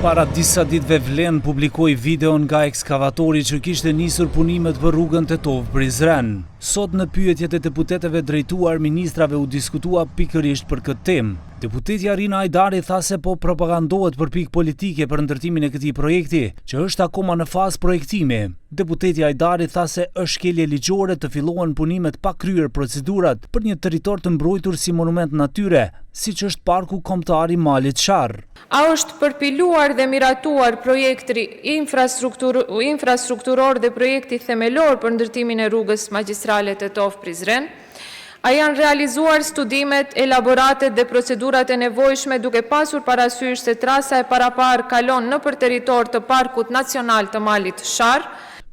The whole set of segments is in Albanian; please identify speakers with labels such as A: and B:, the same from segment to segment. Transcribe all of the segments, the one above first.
A: Para disa ditëve Vlen publikoi videon nga ekskavatori që kishte nisur punimet për rrugën Tetovë-Prizren. Sot në pyetjet e deputetëve drejtuar ministrave u diskutua pikërisht për këtë temë. Deputetja Rina Hajdari tha se po propagandohet për pikë politike për ndërtimin e këtij projekti, që është akoma në fazë projektimi. Deputetja Hajdari tha se është shkelje ligjore të fillohen punimet pa kryer procedurat për një territor të mbrojtur si monument natyre, siç është Parku Kombëtar i Malit Sharr.
B: A është përpiluar dhe miratuar projekti infrastrukturor dhe projekti themelor për ndërtimin e rrugës magjistrale Tetovë-Prizren? A janë realizuar studimet, elaboratet dhe procedurat e nevojshme duke pasur parasysh se trasa e paraparë kalon nëpër territor të Parkut Nacional të Malit Sharr?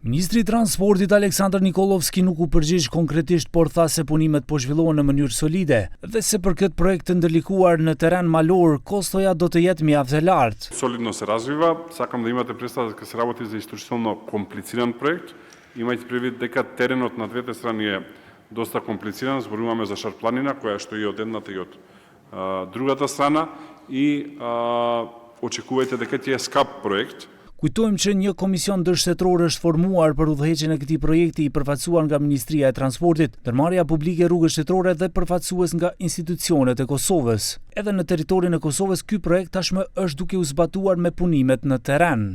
A: Ministri i Transportit Aleksandar Nikollovski nuk u përgjigj konkretisht por tha se punimet po zhvillohen në mënyrë solide dhe se për këtë projekt të ndërlikuar në terren malor kostoja do të jetë mjaft e lartë.
C: Solidno се развива. Сакам да имате представа дека се работи за исклучително комплициран проект, имајќи предвид дека теренот на двете страни е доста комплициран, зборуваме за Шарпланина, која што и од едната и од а, другата страна и а, очекувајте дека ќе е скап проект.
A: Kujtojmë që një komision ndërshtetëror është formuar për udhëheqjen e këtij projekti i përfaqësuar nga Ministria e Transportit, Ndërmarrja Publike Rrugët Shtetërore dhe përfaqësues nga institucionet e Kosovës. Edhe në territorin e Kosovës ky projekt tashmë është duke u zbatuar me punimet në terren.